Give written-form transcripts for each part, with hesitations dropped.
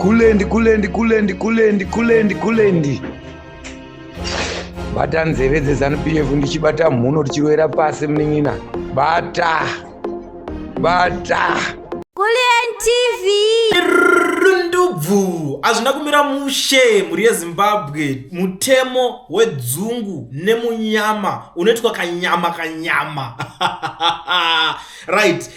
Kulendi, kulendi, kulendi, kulendi, kulendi, kulendi. Bata nzeve dzeZanu PF ndichibata mhuno tichirovera pasi munin'ina. Bata. Bata. Kulliant TV. Rundubvu hazvina kumira mushe mhuri yeZimbabwe. Mutemo wedzungu nemunyama unoitwa kanyama kanyama. Right,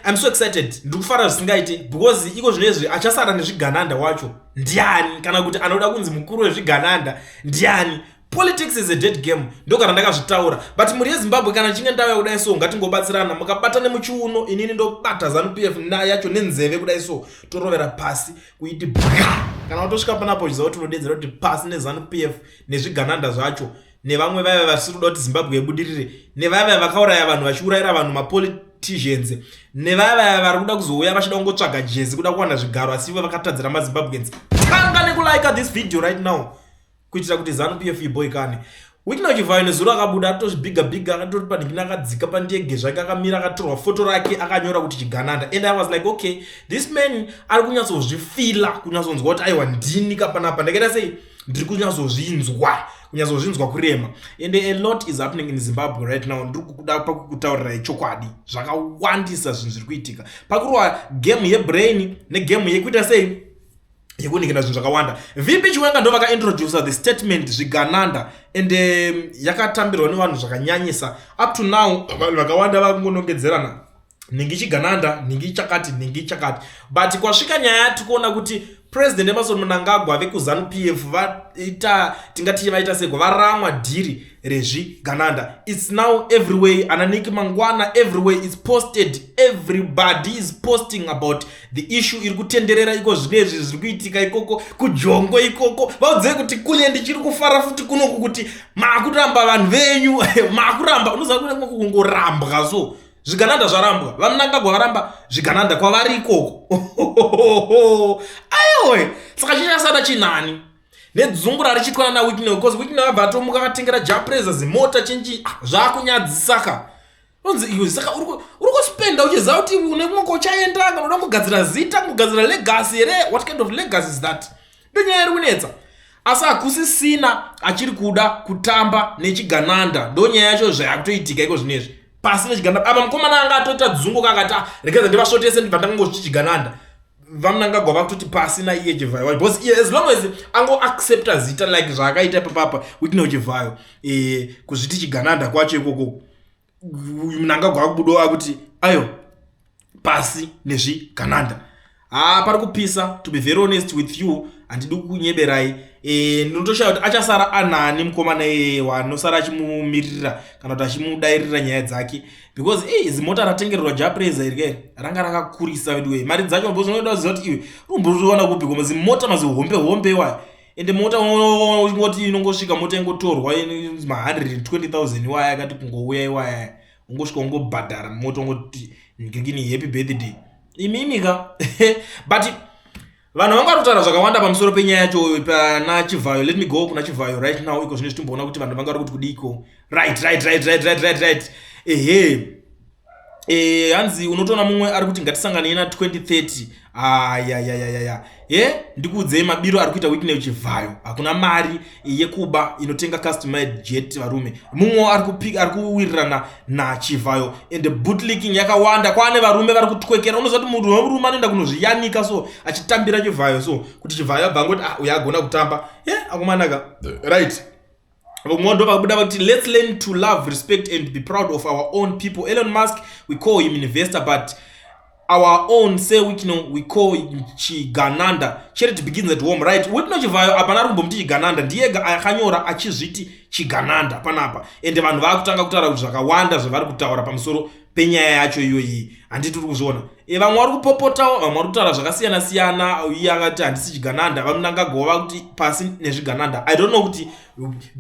I'm so excited, ndiri kufara zvisingaiti because iko zvinezvi achasara nezvigananda wacho ndiani, kana kuti anoda kunzi mukuru wezvigananda ndiani? Politics is a dead game, ndogara ndakazvitaura. But mhuri yeZimbabwe, kana chinge ndauya kudai so, ngatingobatsirana. Mukabata nemuchiuno, inini ndobata ZANU PF yacho nenzeve kudai so, torovera pasi kuiti bwa. Kana watosvika panapo, uchiziva kuti unodedzera kuti pasi neZANU PF nezvigananda zvacho, nevamwe vaiva vasiri kuda kuti Zimbabwe ibudirire, nevaiva vakauraya vanhu vachiurayira vanhu mapoliticians, nevaiva vari kuda kuzouya vachida kungotsvaga jezi, kuda kuwana zvigaro, asi ivo vakatadzira maZimbabweans. Tanga nekulike this video right now kuitira kuti ZANU PF iboikane. Wicknell Chivayo nezuro akabuda atozvibhiga bhiga, akatori panhingina, akadzika pandege zvake, akamira, akatorwa foto rake, akanyora kuti chigananda. And I was like, okay, this man ari kunyatsozvifila, kunyatsonzwa kuti aiwa, ndini kapanapa, ndakaita sei, ndiri kunyatsozvinzwa, kunyatsozvinzwa kurema. And a lot is happening in Zimbabwe right now. Ndiri kuda pakukutaurirai chokwadi, zvakawandisa zvinhu zviri kuitika pakurwa game yebrain negame yekuita sei, yekunikira zvinhu zvakawanda. VP Chiwenga ndo vakaintroduca the statement zvigananda, and yakatambirwa nevanhu zvakanyanyisa. Up to now vanhu vakawanda vakungonongedzerana, nhingi chigananda, nhingi chakati, nhingi chakati. But kwasvika nyaya tikuona kuti President Emmerson Mnangagwa vekuZANU PF vaita, tingati vaita seko, varamwa dhiri rezvigananda. It's now everywhere, ananiki mangwana, everywhere it's posted, everybody is posting about the issue iri kutenderera iko zvinezvi, zviri kuitika ikoko kujongo ikoko. Vaudzei kuti kule ndichiri kufara futi kunoku kuti maakuramba vanhu venyu, maakuramba. Unoziva kune kungorambwa, so zvigananda zvarambwa, vaMnangagwa varamba zvigananda kwavari ikoko. Aiwe, saka chichasada chinani nedzungu rarichiitwa nana Wicknell? Because Wicknell abva atomuka akatengera Jah Prayzah zimota chinji. Ah, zvakunyadzisaka. Onzi iwe, saka uri kuspenda uchiziva kuti une kumwe kwauchaenda, kana uda kugadzira zita, kugadzira legacy here? What kind of legacy is that? Ndonyaya iri kunetsa, asi hakusisina achiri kuda kutamba nechigananda. Ndonyaya yacho zvayakutoitika iko zvinezvi, pasi nechigananda. Apa mukomana anga atoita dzungu, kakati, ah, regedza ndivasvotese, ndibva ndangangozviti chigananda. VaMnangagwa vakutoti pasi naiye Chivhayo wacho, because iye as long as angoaccepta zita like zvaakaita ipapapa Wicknell Chivhayo, kuzviti chigananda kwacho ikoko, Mnangagwa akubudawo akuti ayo, pasi nezvigananda. Ha, pari kupisa. To be very honest with you, handidi kunyeberai, ndinotoshaya kuti achasara anani mukomana iyeye wanosara achimumirira kana kuti achimudairira nyaya dzake, because ei, zimota ratengererwa Jah Prayzah iri kairi ranga rakakurisa veduwei. Mari dzacho, because unoda kuziva kuti iwe unomboriwana kupi koma zimota mazihombe hombe iwaya. Ende mota ungoti inongosvika, mota ingotorwa ma120 000 iwaya, akati kungouya iwaya, ungosvika ungobhadhara mota, ungoti ngekini, happy birthday imimi ka. But vanhu vanga vari kutaura zvakawanda pamusoro penyaya yacho pana Chivhayo. Let me go kuna Chivhayo right now iko zvino, timboona kuti vanhu vanga vari kuti kudiko. Right, ehe. Hanzi unotoona mumwe ari kuti ngatisanganei na2030. Ayayayaya, ye ndikuudzei mabiro ari kuita Wicknell Chivhayo, hakuna mari yekuba inotenga custom made jet varume. Mumwe ari kuwirirana naChivhayo, and bootlicking yakawanda kwaane varume vari kutwekera. Unoziva kuti munhu wemurume anoenda kunozviyanika so achitambira Chivhayo, so kuti Chivhayo abva angoti, ah, uyo agona kutamba ye akomanaka. Right, vamwe ndo vakabuda vakuti, let's learn to love, respect and be proud of our own people. Elon Musk, we call him investor, but our own Sir Wicknell we call chigananda. Charity begins at home. Right, Wicknell Chivhayo apana ari kumbomuti chigananda, ndiyega akanyora achizviti chigananda panapa. Ende vanhu vaakutanga kutaura kuti zvakawanda zvavari kutaura pamusoro penyaya yacho iyoyi, handiti uri kuzviona? Vamwe vari kupopotawo, vamwe vari kutaura zvakasiyana siyana. Iye akati handisi chigananda, vaMnangagwa vakuti pasi nezvigananda. I don't know kuti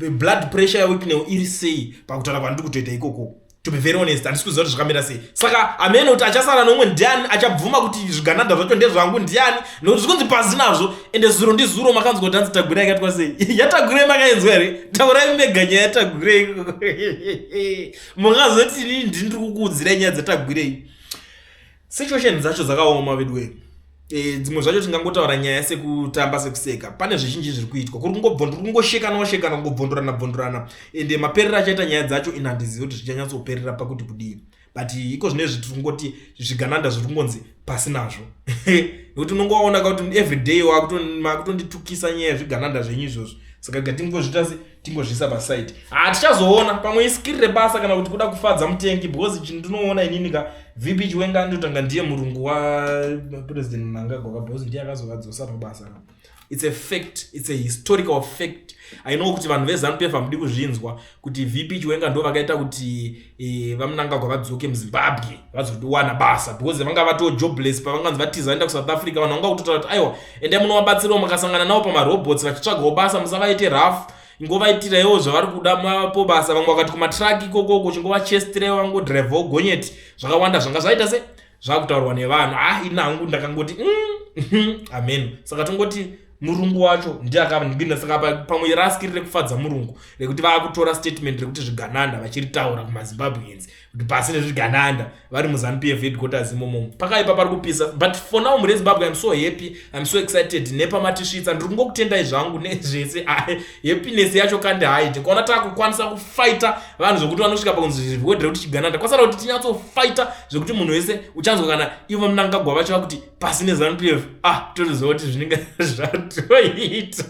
blood pressure yaWicknell iri sei pakutaura kwandiri kutoita ikoko. To be very honest, handisi kuziva kuti zvakamira sei. Saka hamene kuti achasara nomwe ndiani, achabvuma kuti zvigananda zvacho ndezvangu ndiani, nokuti zvikunzi pasi nazvo. Ende zuro ndizuro makanzwa kuti hanzi Tagwirei akaitwa sei? YaTagwirei makainzwa here? Taurai mega nyaya yaTagwirei. Mungazoti inini ndini ndiri kukuudzirai nyaya dzaTagwirei. Situation dzacho dzakaoma veduwe. Dzimwe zvacho tingangotaura nyaya sekutamba, sekuseka. Pane zvizhinji zviri kuitwa, kuri kungoshekanawo shekana, kungobvondorana bvondorana, ende maperero achaita nyaya dzacho ini handizivi kuti zvichanyatsoperera pakuti kudii. But iko zvinezvi tiri kungoti zvigananda zviri kungonzi pasi nazvo, nekuti unongoona kuti everyday wakutonditukisa nyaya yezvigananda zvenyu izvozvo. Saka gatingozviita se tingozviisa paside, hatichazoona pamwe iskiri rebasa kana kuti kuda kufadza mutengi, because chinhu ndinoona inini ka, VP Chiwenga ndotanga ndiye murungu waPresident Mnangagwa, because ndiye akazovadzosa pabasa ka. It's a fact, it's a historical fact. I know kuti vanhu veZANU PF hamudi kuzvinzwa kuti VP Chiwenga ndo vakaita kuti vaMnangagwa vadzoke muZimbabwe, vazowana basa, because vanga vato jobless pavanganzi vatiza vaenda kuSouth Africa. Vanhu vanga kutotaura kuti aiwa, endai munovabatsirawo, makasangana navo pamarobhots vachitsvagawo basa, musavaite rough, ingovaitiraiwo zvavari kuda mapo basa. Vamwe vakati kumatraki ikokoko chingovachestiraiwo, vangodhiraivhawo gonyeti. Zvakawanda zvanga zvaita se zvakutaurwa nevanhu. Ah, ini hangu ndakangoti amen. Saka tongoti murungu wacho ndiye akandinda. Saka pamwe raskiri rekufadza murungu rekuti vaakutora statement rekuti zvigananda vachiritaura kumaZimbabweans kuti pasi nezvigananda, vari muZANU PF headquarters imomo. Pakaipa, pari kupisa. But for now, muri Zimbabwe, I'm so happy, I'm so excited nepamatisvitsa. Ndiri kungokutendai zvangu nezvese. Happiness yacho kandi haite kuona taakukwanisa kufaita vanhu zvokuti vanosvika pakunzi word rekuti chigananda. Kwasara kuti tinyatsofaita zvekuti munhu wese uchanzwa, kana ivo Mnangagwa vacho vakuti pasi neZANU PF, ah, totoziva kuti zvinenge zvatoita.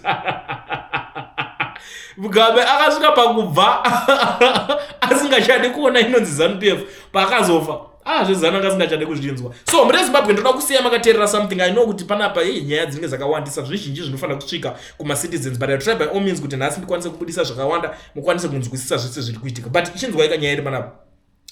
Mugabe akasvika pakubva asingachadi kuona inonzi ZANU PF paakazofa. Ah, zveZANU anga asingachadi kuzvinzwa. So mune Zimbabwe, ndoda kusiya makateerera something. I know kuti panapa ei nyaya dzinenge dzakawandisa, zvizhinji zvinofanira kusvika kumacitizens, but I try by all means kuti nhasi ndikwanise kubudisa zvakawanda, mukwanise kunzwisisa zvese zviri kuitika. But ichinzwaika nyaya iri panapa,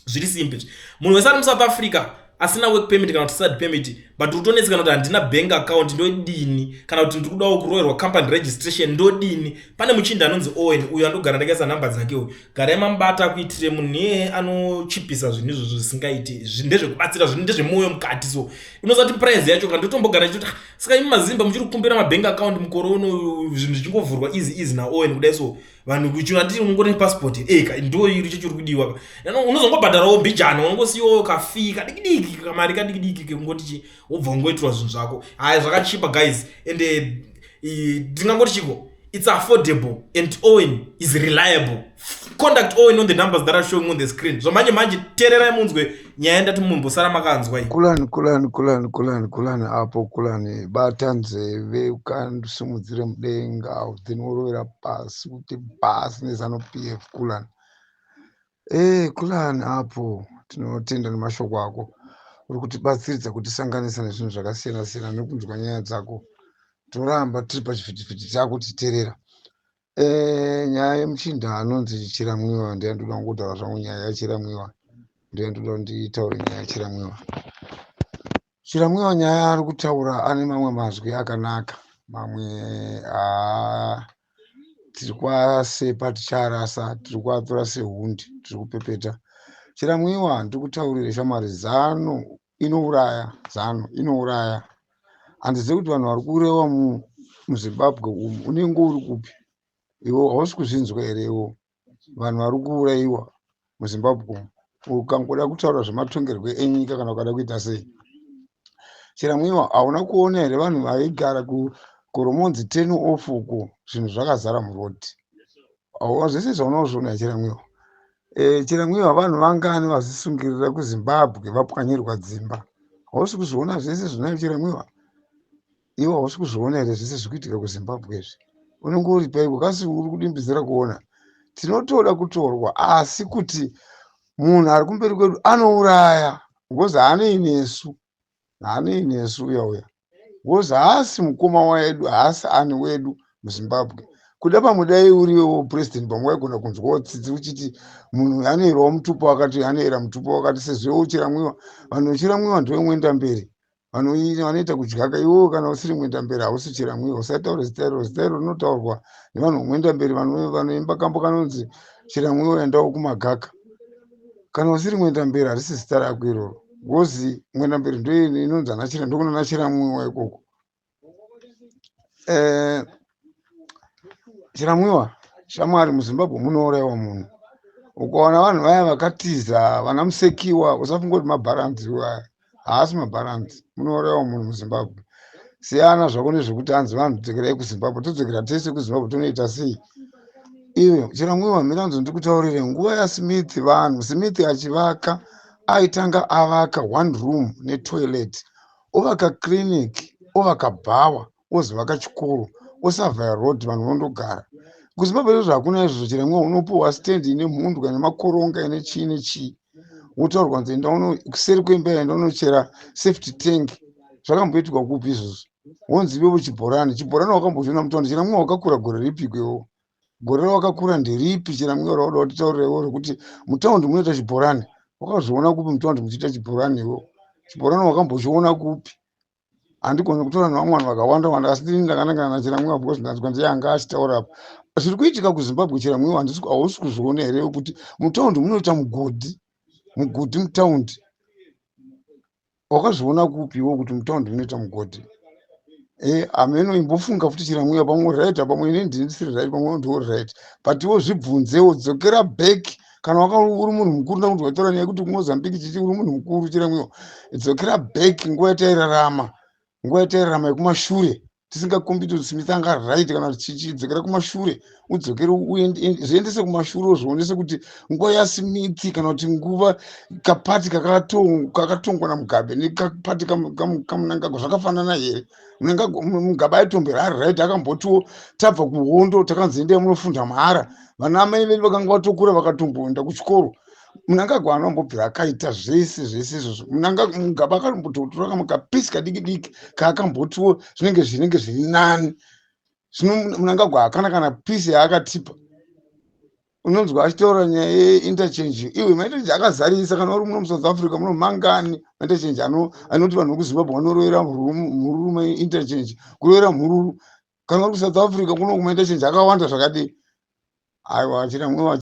zviri simple. Munhu wese ari muSouth Africa asina work permit kana kuti study permit, but utonetsekana kuti handina bank account, ndodini? Kana kuti ndiri kudawo kuroverwa company registration, ndodini? Pane muchinda anonzi Owen uyo andogara ndakaisa nhamba dzake. Uyu garai mamubata kuitire munhu iyeye anochipisa zvinhu izvozvo zvisingaiti. Ndezvekubatsira zvinhu, ndezvemwoyo mukati. So unoziva kuti price yacho kana ndotombogara chitoti, ah, saka imi mazimba muchiri kukumbira mabank account mukore uno, zvinhu zvichingovhurwa easy easy naOwen kudai. So vanhu handiti unongori nepassport eka, ndo iri chechiri kudiwa. Unozongobhadharawo mbijana, unongosiyiwawo kafee kadikidiki, kamari kadikidiki kekungoti chi wobva ungoitirwa zvinhu zvako. Haya, zvakachipa guys, and ndingangoti chiko, it's affordable and Owen is reliable. Contact Owen on the numbers that are showing on the screen zvamanje manje. Teererai munzwe nyaya ndati mumbosara makanzwa iyi. Kulani, kulani, kulani, kulani, kulani apo, kulani, bata nzeve, ukandisimudzire mudenga, then worovera pasi kuti pasi neZANU PF. Kulani, kulani apo, tinotenda nemashoko ako. Uri kutibatsiridza kutisanganisa nezvinhu zvakasiyana siyana nekunzwa nyaya dzako. Tinoramba tiri pachivhitivhiti chako tichiteerera. Nyaya yemuchinda anonzi Chiramwiwa ndiyandoda kungotaura zvangu. Nyaya yaChiramwiwa ndiyandoda nditaure. Nyaya yaChiramwiwa, Chiramwiwa, nyaya ari kutaura ane mamwe mazwi akanaka, mamwe haa tiri kwasepa, ticharasa, tiri kuatora sehundi, tiri kupepeta. Chiramwiwa, ndiri kutaurire shamwari, ZANU inouraya, ZANU inouraya. Handizivi kuti vanhu vari kuurayiwa muZimbabwe umu unenge uri kupi iwe. Hausi kuzvinzwa here iwo vanhu vari kuurayiwa muZimbabwe umu? Ukangoda kutaura zvematongerwo enyika kana ukada kuita sei, Chiramwiwa, hauna kuona here vanhu vaigara kuGoromonzi turn off uko, zvinhu zvakazara murodhi? Zvese zvaunozviona, Chiramwiwa. Chiramwiwa, vanhu vangani vazvisungirira kuZimbabwe vapwanyirwa dzimba? Hausi kuzviona zvese zvinayo, Chiramwiwa? Iwe hausi kuzviona here zvese zviri kuitika kuZimbabwe izvi? Unenge uri paiko kasi uri kudimbidzira kuona? Tinotoda kutorwa, asi kuti munhu ari kumberi kwedu anouraya, because haanei nesu, haanei nesu uya uya, because haasi mukoma wedu, haasi ani wedu muZimbabwe. Kuda pamwe dai uriwo president, pamwe waigona kunzwawo tsitsi uchiti munhu anoyerawo mutupo wakati, anoyera mutupo wakati, sezvo uchiramwiwa. Vanhu vechiramwiwa ndovemwenda mberi vanoita kudyaka. Iwewe kana usiri mwenda mberi hausi chiramwiwa. Usataure zita iro. Zita iro rinotaurwa nevanhu vomwenda mberi vanoimba kambo kanonzi "Chiramwiwa endawo kumagaka". Kana usiri mwenda mberi harisi zita rako iroro, ngozi mwenda mberi ndo inonzi ana ndokunana chiramwiwa ikoko. Chiramwiwa shamwari, muZimbabwe munourayiwa munhu. Ukaona vanhu vaya vakatiza vana Musekiwa, usafunga kuti mabharanzi aya. Haasi mabharanzi. Munourayiwa munhu muZimbabwe. Siyana zvako nezvekuti hanzi vanhu dzokerai kuZimbabwe. Todzokera tese kuZimbabwe tonoita sei? Iwe Chiramwiwa, miranzo ndikutaurire, nguva yaSmith, vanhu Smith achivaka, aitanga avaka one room netoilet, ovaka clinic, ovaka bhawa, ozovaka chikoro, osavhaya road, vanhu vondogara. KuZimbabwe izvozvo hakuna izvozvo, Chiramwiwa. Unopiwa stand ine mhundwa nemakoronga, ine chii nechii, wotaurwa kunzi enda kuseri kwemba, enda unochera safety tank. Zvakamboitirwa kupi izvozvo? Wonzi iwewo chibhorani, chibhorani wakambochiona mutaundi, Chiramwiwa? Wakakura gore ripiko iwowo? Gore rawakakura nderipi, Chiramwiwa, rauda kutitaurirewo rekuti mutaundi munoita chibhorani? Wakazviona kupi mutaundi muchiita chibhorani iwo? Chibhorani wakambochiona kupi? Handigoni kutaura nevamwe vanhu vakawanda wanda, asi ndini ndakanangana naChiramwiwa because ndanzwa ndiye anga achitaura apa. Zviri kuitika kuZimbabwe, Chiramwiwa, hausi kuzviona here kuti mutaundi munoita mugodhi? Mugodhi mutaundi wakazviona kupi iwo, kuti mutaundi munoita mugodhi? Hameno, imbofunga futi, Chiramwiwa. Pamwe right, pamwe ini ndini ndisiri right, pamwe ndiwo right, but iwo zvibvunzewo, dzokera back. Kana waka uri munhu mukuru, ndakuti wataura nyaya yekuti kuMozambique chichi, uri munhu mukuru, Chiramwiwa, dzokera back nguva yatairarama, nguva yatairarama yekumashure, tisingakombi kuti Smith anga right kana kuti chichi. Dzokera kumashure, udzokere, zviendese kumashure, uzvionese kuti nguva yaSmith kana kuti nguva kapati kakatongwa naMugabe nekapati kaMnangagwa zvakafanana here? Mugabe aitombera ari right. Akambotiwo tabva kuhondo, takanzi endai munofunda mahara. Vana mai vedu vakanga vatokura, vakatomboenda kuchikoro. Mnangagwa anombobvira akaita zvese zvese izvozvo. Mugabe akambototora kamwe kapisi kadiki diki kaakambotiwo zvinenge zviri nani. Zvino Mnangagwa hakana kana pisi yaakatipa. Unonzwa achitaura nyaya yeinterchange. Iwe, mainterchange akazarisa. Kana uri muno muSouth Africa muno, mangani mainterchange anoti vanhu vekuZimbabwe vanorovera mhururu mainterchange, kurovera mhururu? Kana uri kuSouth Africa kuno, kumainterchange akawanda zvakadii? Aiwa, Chiramwiwa.